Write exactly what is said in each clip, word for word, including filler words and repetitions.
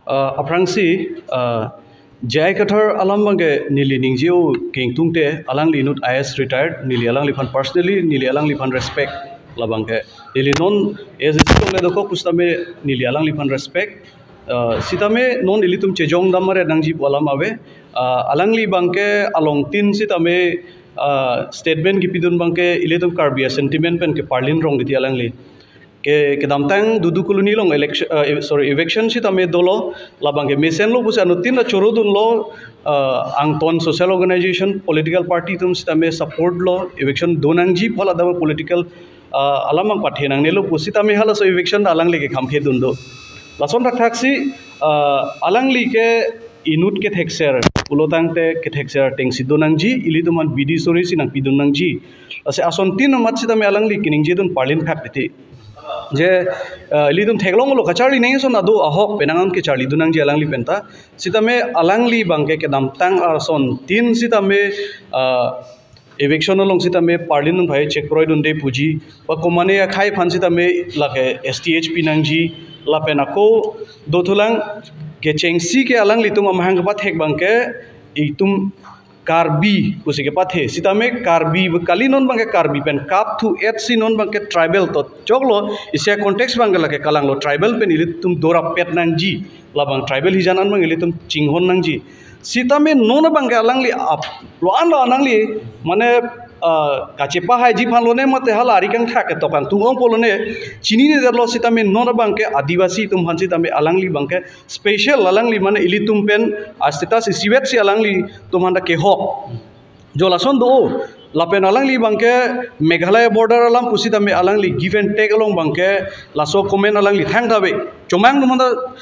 Uh, aphrangsi, uh, J I Kathar alam abangke neli ningje-o kengtung te, alangli inut I A S retired, neli alangliphan personally, neli alangliphan respect labangke. Neli non as a si longle dokok pusitame neli alangliphan respect. Uh, sitame non ilitum chejong dam mare nangji pu alam ave. Uh, alangli abangke along tin sitame, uh, statement kipidun abangke ilitum Karbi a-sentiment pen ke parlin rong kiti alangli. Ke, kedamtang Dudu Colony along election, uh, sorry, eviction sitame dolo, labangke mesenlo pusi anuttin ta chorodunlo, uh, angton social organization, political party atum sitame support lo, eviction do nangji pu hala dam political, uh, alam abang pathe nangnelo pusitame halaso eviction ta alangli ke khamkhe dun do. Lason thakthaksi, uh, alangli ke inut kethekser, pulo tangte kethekser atengsi do nangji, ilitum aphan bidi suri si nangpidun nangji. Lasi ason tin amat sitame alangli keningje dun parlin phak titi. Je, uh, ilitum theklonglo kacharli nangji ason ado ahok penang an kecharli dun nangji alangli penta. Sitame alangli abangke kedamtang ason tin sitame, uh, eviction along sitame parlin un bhai check kroi dunde puji. Ba komane akhei aphan sitame lake S T H pi nangji lapen ako dothulang kechengsi ke alanglitum amahang kepathek abangke itum Karbi pusi kepathe. Sitame Karbi kali non abangke Karbi pen kap thu et si non abangke tribal to choklo, isi a-context abangke lake kalanglo tribal pen ilitum dorap pet nangji labang tribal hijan an abang ilitum chinghon nangji. Sitame non abangke alangli ap lo an lo alangli mane, uh, kachepahaiji aphan lone mate hala ari kangthak ketok kangtung ongpo lone chinine detlo sitame non abangke Adivasi atum aphan sitame alangli abangke special alangli mane ilitum pen a-status isivet si alanglitum aphan ta kehok. Jo lason do lapen alangli abangke Meghalaya border alam pusitame alangli give and take along abangke laso comment alangli thangta ave. Chomang atum aphan ta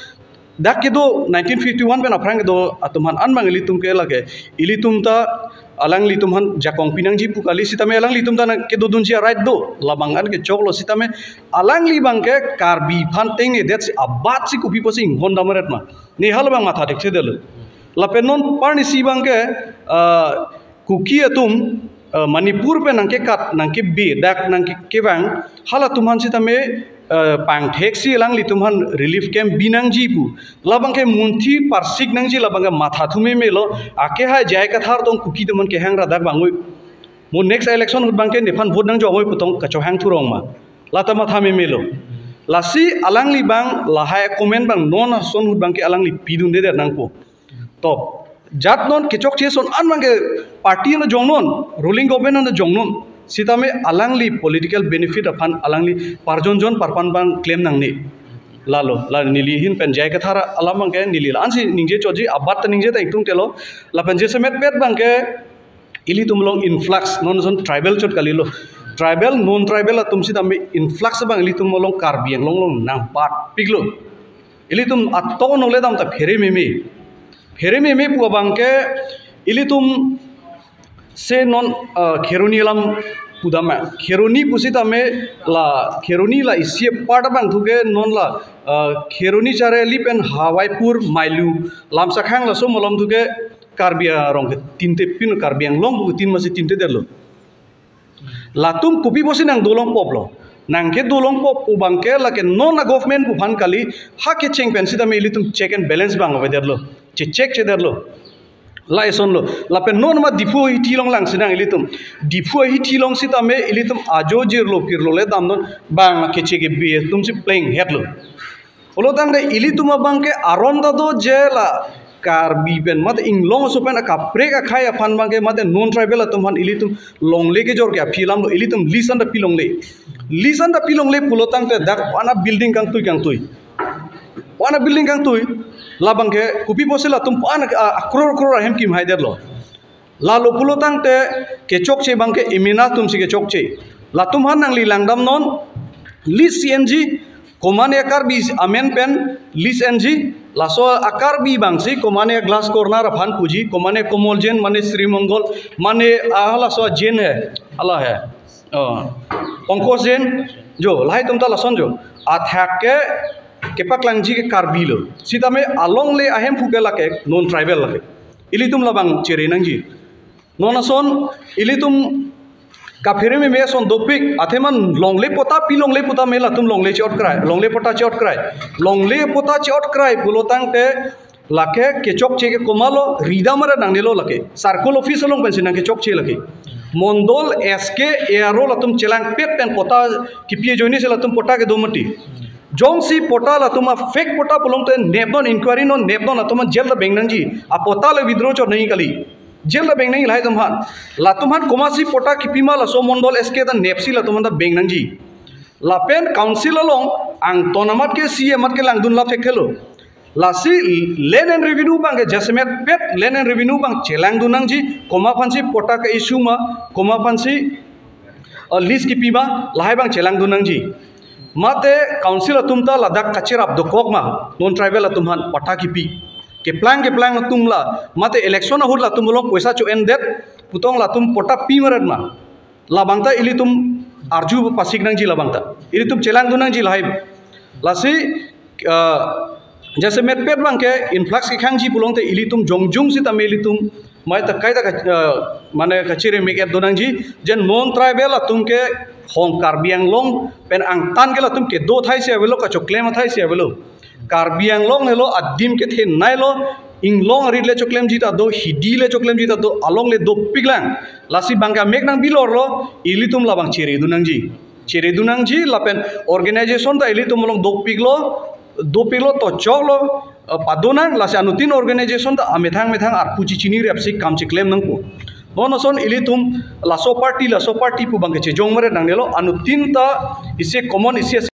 dak kedo nineteen fifty-one pen aphrang kedo atum aphan an abang ilitum ke lake ilitum ta alanglitum aphan jakong pi nangji pu kali sitame alanglitum ta nang kedodunji a-right do labang an ke choklo sitame alangli abangke Karbi aphan tengne det si abat si kopi pusi inghon dam mare ma. Ne hala abang matha thekthedetlo. Lapen non parni si abangke, ah, Kuki atum, ah, Manipur pen nangkekat, nangkebe, dak nangke-, kevang, halatum aphan sitame, ah, pangthek si alanglitum aphan relief camp bi nangji pu. Labangke munthi parsik nangji labangke matha thu memelo, akehai J I Kathar tong Kuki atum aphan kehang ra dak vangoi. Mo next election ahut abangke nephan vote nangjongoi pu tong kachohang thurong ma. Lata matha memelo. Lasi alangli abang lahai comment abang non ason ahut abangke alangli pidundedet nangpo. To, jat non kechokche ason an abangke party ano jongnon, ruling government ano jongnon. Sitame alangli political benefit aphan alangli parjonjon parpan abang claim nangne. Lalo, la neli ahin pen J I Kathar alam abangke neli la-ansi ningje choji abat ta ningje ta ingtungtelo. Lapen jasemet pet abangke ilitum along influx, non ason tribal chot kalilo. Tribal, non tribal atum sitame influx abang ilitum along Karbi Anglong along nangpatpiklo. Ilitum ato nole dam ta phere meme. Phere meme pu abangke ilitum se non, ah, Kheroni alam pudam ma. Kheroni pusitame la, Kheroni la isi part abang thuke non la, ah, Kheroni Charali pen Hawaipur Mailu lam sakhang laso malom thuke Karbi arong ke tinte pin Karbi Anglong pu tin masi tinte detlo. Latum kopi pusi nangdolong poplo. Nangkedolong pop pu abangke lake non a-government pu aphan kali ha kecheng pen sitame ilitum check and balance abang avedetlo. Che check chedetlo. La isonlo. Lapen non ma Diphu ahithi along lang sinang ilitum. Diphu ahithi along sitame ilitum ajo jirlo pirlo le damnon abang keche kebe atum si plenghetlo. Pulo tangte ilitum abangke aron ta do je la Karbi pen mate inglong aso pen akaprek akhei aphan abangke mate non tribal atum aphan ilitum longle kejor ke aphi alamlo ilitum list an ta pilongle. List an ta pilongle pulo tangte dak wana building kangtui kangtui. Wana building kangtui labangke kopi pusi latum wana, ah, crore crore ahem kimhaidetlo. Lalo pulo tangte kechokche abangke imina atum si kechokche. Latum aphan nangli langdamnon list si enji, komane a-Karbi amen pen list enji, laso a-Karbi abang si komane a-Glass Corner aphan puji, komane Komol Jain, mane Sri Mongol, mane, ah, laso Jain he, hala he. Oh. Pankaj Jain, jo, lahai atum ta lason jo. Athak ke kepaklangji ke Karbi lo. Sitame alongle ahemphu ke lake non tribal lake. Ilitum labang chere nangji. Non ason ilitum Kaphere meme ason dopik, athema longle patta pi longle patta me latum longle che-otkrai, longle patta che-otkrai. Longle patta che-otkrai pulo tangte lake kechokche ke komatlo, ridam arat nangnelo lake. Circle office along pensi nangkechokche lake. Mondol S K A R O latum chelangpet pen patta kipi ajoine si latum patta kedo mati. Jongsi patta latum a-fake patta pulote nepnon, inquiry non nepnon, latum a-jail ta beng nangji. A-patta le withdraw chot nangji kali. Jail ta beng nangji lahai atum aphan. Latum aphan komatsi patta kipima laso mondol S K ta nepsi latum aphan ta beng nangji. Lapen council along angton amat ke C E M amat kelangdun lap thekthe lo. Lasi land and revenue abang ke jasemet pet land and revenue abang chelangdun nangji, komat aphansi patta ke-issue ma, komat aphansi uh, lease kipima, lahai abang chelangdun nangji. Mate council atum ta ladak kacherap dokok ma, non tribal atum aphan patta kipi. Keplang keplang atum la, mate election ahut latum along poisa cho-endet, putong latum patta pi marat ma. Labang ta ilitum arju pasik nangji labang ta. Ilitum chelangdun nangji lahai. Lasi, uh, jasemet pet abang ke influx kekhangji pulote ilitum jongjung sitame ilitum mai ta kaita ka, eh, mane kachere mek et do nangji, je non tribal atum ke hong Karbi Anglong pen angtan ke latum kedo athai si avelo, kachoklem athai si avelo. Karbi Anglong helo adim kethenei lo, inglong arit le choklemji ta do, hidi le choklemji ta do, along le dopik lang. Lasi abang ke amek nangbi lorlo, ilitum labang cheredun nangji. Cheredun nangji lapen organization ta ilitum along dopik lo, dopik lo, tochok lo, eh, pado nang, lasi anuttin organization ta amethang methang arpu chechini rep si kam cheklem nangpo. Non ason ilitum laso party, laso party pu abang ke chejong maret nangnelo, anuttin ta isi common isi